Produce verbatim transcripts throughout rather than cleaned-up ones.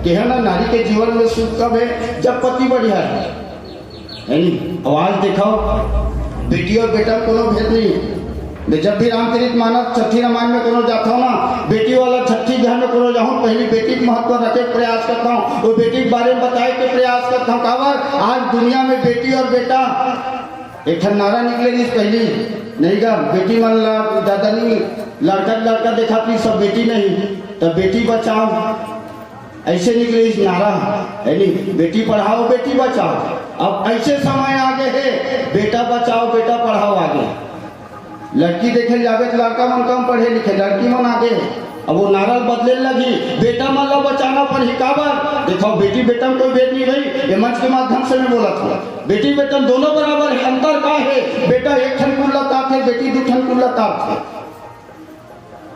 ये है ना, नारी के जीवन में सुख कब है? जब पति बढ़िया है, है नी? आवाज दिखाओ, बेटी और बेटा में कोनो भेद नहीं है। मैं जब भी रामचरित मानस छठी रामायण में कोनो जाता हूँ ना, बेटी वाला छठी घर में कोनो जाऊँ, पहली बेटी के महत्व रखे के प्रयास करता हूँ, वो बेटी के बारे में बताए के प्रयास करता हूँ। काबर आज दुनिया में बेटी और बेटा एक ठन नारा निकले रहिस पहली, नहीं गा, बेटी मन ला ज्यादा नहीं, लड़का लड़का देखा थी सब बेटी नहीं, तो बेटी बचाओ, ऐसे निकले इस नारा, है नी? बेटी पढ़ाओ, बेटी बचाओ। अब ऐसे समय आगे है, बेटा बचाओ, बेटा पढ़ाओ आगे। लड़की देखे जाबे तो लड़का मन कम पढ़े लिखे, लड़की मन आगे है। अब वो नारा बदले लगी, बेटा मन ला बचाना पड़ही। काबर? देखो, बेटी बेटा में कोई भेद नहीं रही। ये मंच के माध्यम से मैं बोला था, बेटी बेटा दोनों बराबर है। अंतर का है? बेटा एक ठन कुल्ला ताप है, बेटी दू ठन कुल्ला ताप है।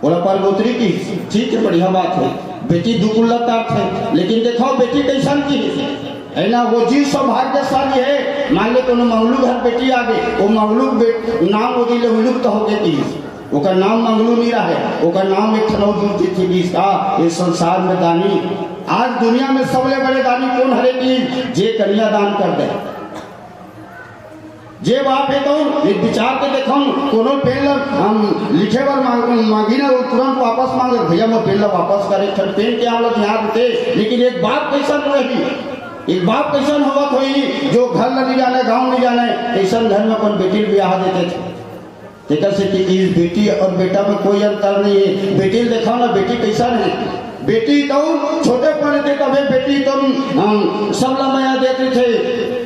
ओला परगोतरी की, ठीक है, बढ़िया बात है, बेटी दू कुल्ला ताप है, लेकिन देखो बेटी कैसन की है ना, वो जीव सौभाग्यशाली है। मान ले कोनो मंगलू घर बेटी आ गई, वो मंगलू बे-, नाम वो दिले उलुक तो होके की, ओकर नाम मंगलू नहीं रहे, ओकर नाम एक ठन अउ जुड़ थी, थी कि इसका इस संसार में दानी। आज दुनिया में सबले बड़े दानी कौन हरे की? जे कन्या दान कर दे। जे बाप है तो एक विचार के देखम, कोनो पेन ल हम लिखे बर मांग, मांगी ना, वो तुरंत वापस मांगे, "भैया, मोर पेन ल वापस करे।" फिर पेन के आवत याद होते, लेकिन एक बाप कैसन रही, एक बाप कैसन होवत होई, जो घर ल नहीं जाने, गांव नहीं जाने, ऐसन घर में अपन बेटी ल ब्याह देते थे। तेकर से कि इस बेटी और बेटा में कोई अंतर नहीं है। बेटी ल देखो ना, बेटी कैसन है। बेटी तो छोटे पड़े थे तबे बेटी तो, हम, सब ला मया देते थे,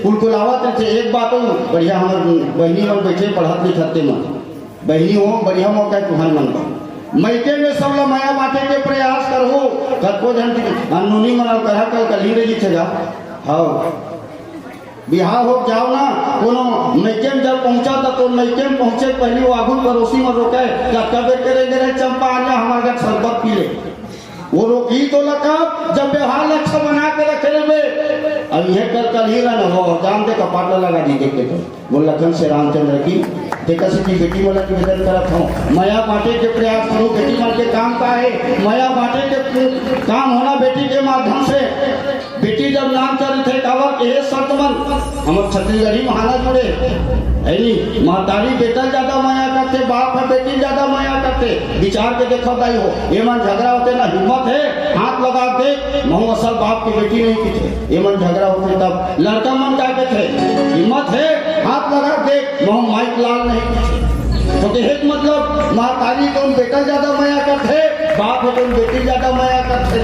कुलकुलावत थे। एक बात हो, बढ़िया हमर बहिनी मन बैठे पढ़त लिखत ते मन, बहिनी हो, बढ़िया मौका है तुहन मन बर। मइके में सब ला मया बांटे के प्रयास करहू, कतको झन अननोनी मन करा कल कल ही रही थे गा। हाँ, बिहाव हो जाओ ना, कोनो मइके में जब पहुंचा त तो मइके में पहुंचे के पहली वो आगू पड़ोसी मन रोके, "कतका बेर करे गे रे चंपा, आ जा, हमारे घर शरबत पी ले।" वो रोकी तो लगा, जब व्यवहार अच्छा बना के रखे रे बे। अब ये कल कल ही रहना हो, जान दे कपाट लगा दी देख के तो। बोल लखन से रामचंद्र की, देखा से कि बेटी मन ला निवेदन करत हूँ, मया बांटे के प्रयास करो, बेटी मन के काम का है, मया बांटे के काम होना बेटी के माध्यम से। बेटी जब नाम चरित है, काबर के हे संत मन, हमर छत्तीसगढ़ी महाराज जुड़े, है नी? महतारी बेटा ज्यादा मया करथे, बाप ह बेटी ज्यादा मया करथे। विचार के देखो दाई हो, ये मन झगड़ा होते ना, हिम्मत है, हाथ लगा दे, महू असल बाप के बेटी नहीं किथे। ये मन झगड़ा होते तब लड़का मन का कहथे, हिम्मत है, हाथ लगा दे, महू माइक लाल नहीं किथे। तो कहे के मतलब, महतारी कौन बेटा ज्यादा मया करथे, बाप है कौन बेटी ज्यादा मया करथे।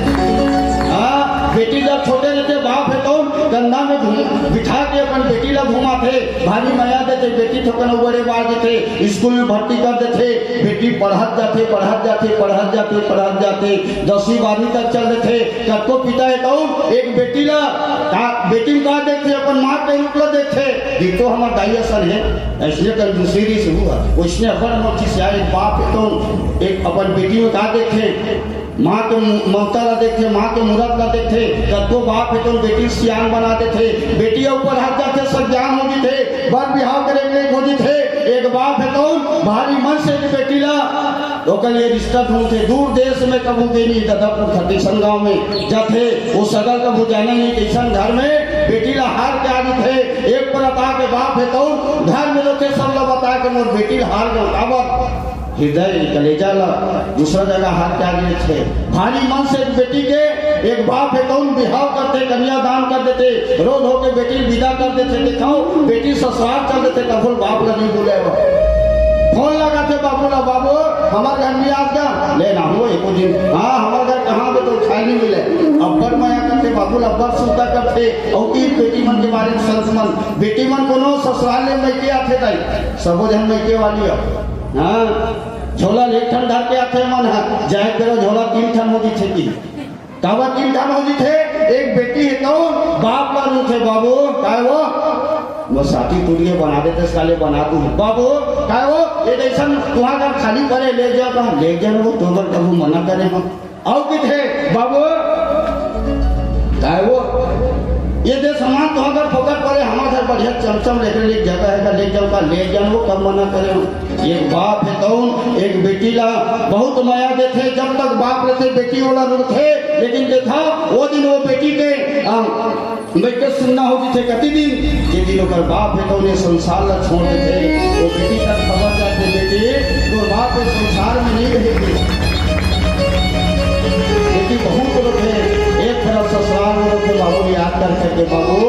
हाँ, बेटी जब छोटे रहते, बाप है कौन कंधा में घूम, बिठा के अपन बेटी ला घुमाथे, भारी मया देथे, बेटी थोकन बड़े बार देथे, स्कूल में भर्ती कर देथे, बेटी पढ़त जाथे, पढ़त जाथे, पढ़त जाथे, पढ़त जाथे, दसवीं बारहवीं तक चल देथे। कतको पिता है कौन एक बेटी ला का, बेटी में का देखथे, अपन माँ के रूप ला देखथे। ये तो हमर दाई असन है, ऐसने कंजूसी रहिस हुआ, वैसने अपन हमर खिसिया एक बाप है तो एक अपन बेटी में का देखथे, माँ के मु-, ममता ला देखथे, माँ के मूरत ला देखथे। कतको बाप है तो बेटी सियान बना देथे, बेटी ऊपर हाथ जाथे, सब ज्ञान हो जथे, बर बिहाव करे के हो जथे। एक बाप है तो भारी मन से एक बेटी ला, ओकर लिए रिश्ता ढूंढथे, दूर देश में कभू के नहीं, ददापुर खतीसन गांव में जाथे, वो सगल कभू जाने नहीं, कैसन घर में बेटी ला हार के आ जथे। एक परता के बाप है तो घर में लोग के सब ला बता के मोर बेटी ला हार के काबर हृदय, कलेजा ला दूसरा जगह हाथ के आगे थे। भारी मन से एक बेटी के एक बाप है कौन बिहाव करते, कन्यादान कर देते, रोज होके बेटी विदा कर देते। दिखाओ, बेटी ससुराल चल देते, कभू बाप ला नहीं बोले वो। फोन लगा थे बाबू ला, "बाबू, हमारे घर में आ जा।" "ले ना हो, एको दिन।" "हाँ, हमारे घर कहाँ पे तो खाए नहीं मिले।" अब्बड़ मया करते बाबू ला, अब्बड़ सुनता करते। और की बेटी मन के बारे में संत मन, बेटी मन कोनो ससुराल ले मइके आथे दाई, सबो झन मइके वाली हो। हाँ, झोला ले एक ठन धर के आथे मन ह, जाए बेरा झोला तीन ठन हो जथे की। काबर तीन ठन हो जथे? एक बेटी है तो बाप ला रूठे, "बाबू, काय वो? वो साथी टूट के बना देते, साले बना दूँ।" "बाबू, काय वो? ये जैसन तुहार घर खाली पड़े, ले जाओ।" "कहाँ ले जाओ? वो तो अगर कभू मना करे हम।" अउ कथे, "बाबू, काय वो? ये दे सामान तो अगर फोकट पड़े, हमारे घर बढ़िया चमचम लेके ले जगह है, ले जाओ का, ले जाओ, वो कब मना करे हो?" एक बाप हे तउन एक बेटी ला बहुत मया देथे। जब तक बाप रथे, बेटी ओला रुकथे, लेकिन देखा, वो दिन वो बेटी के, आ, बेटी के सुनना हो जिथे कति दिन, जे दिन ओकर बाप हे तउन ये संसार ला छोड़ देथे, वो बेटी तक खबर जाथे, "बेटी, तोर बाप ये संसार में नहीं रहे।" बेटी बहुत रोथे, एक तरफ ससुराल में रोथे, बाबू याद कर करके, "बाबू,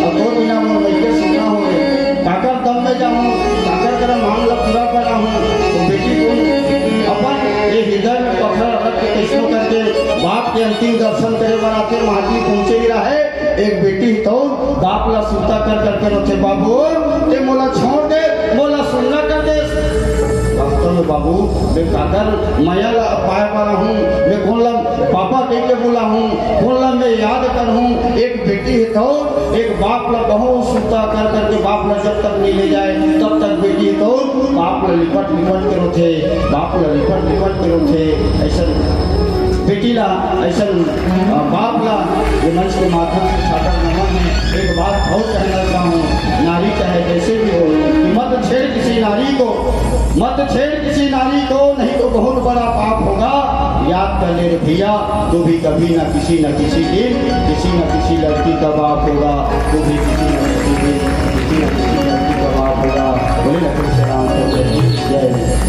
अब तो बिना मोर मइके सुनना हो रे, काकर दम में जाऊं, काकर करा मांग ला पूरा करा हूं।" तो बेटी को अपन ये हृदय में पत्थर रख के कैसनो करके बाप के अंतिम दर्शन करे बर आथे, वहां भी पहुंचे ही रहे। एक बेटी तो बाप ला सुरता कर करके रोथे, "बाबू, ते मोला छोड़ दे, मोला सुन्ना कर दे।" वास्तव में बाबू, मैं काकर मया ला पाए वाला हूँ, मैं कोन ला पापा कह के बोला हूँ, कोन ला मैं याद कर हूँ। एक बेटी हे तो एक बाप ला बहुत सुरता कर करके बाप ला जब तक नहीं ले जाए, तब तक बेटी हे तो बाप ला लिपट लिपट के रोथे, बाप ला लिपट लिपट के रोथे। ऐसा बेटी ला, ऐसा, अ, बाप ला, ये मंच के माध्यम से सादर नमन है। एक बात और कहना चाहूँ, नारी चाहे जैसे भी हो, कि मत छेड़ किसी नारी को, मत छेड़ किसी नारी को, नहीं तो बहुत बड़ा पाप होगा। याद कर ले रे भैया, तू भी कभी ना किसी ना किसी दिन किसी ना किसी लड़की का बाप होगा, तू भी किसी ना किसी दिन किसी ना किसी लड़की का बाप होगा। बोले लखन श्री रामचंद्र की जय।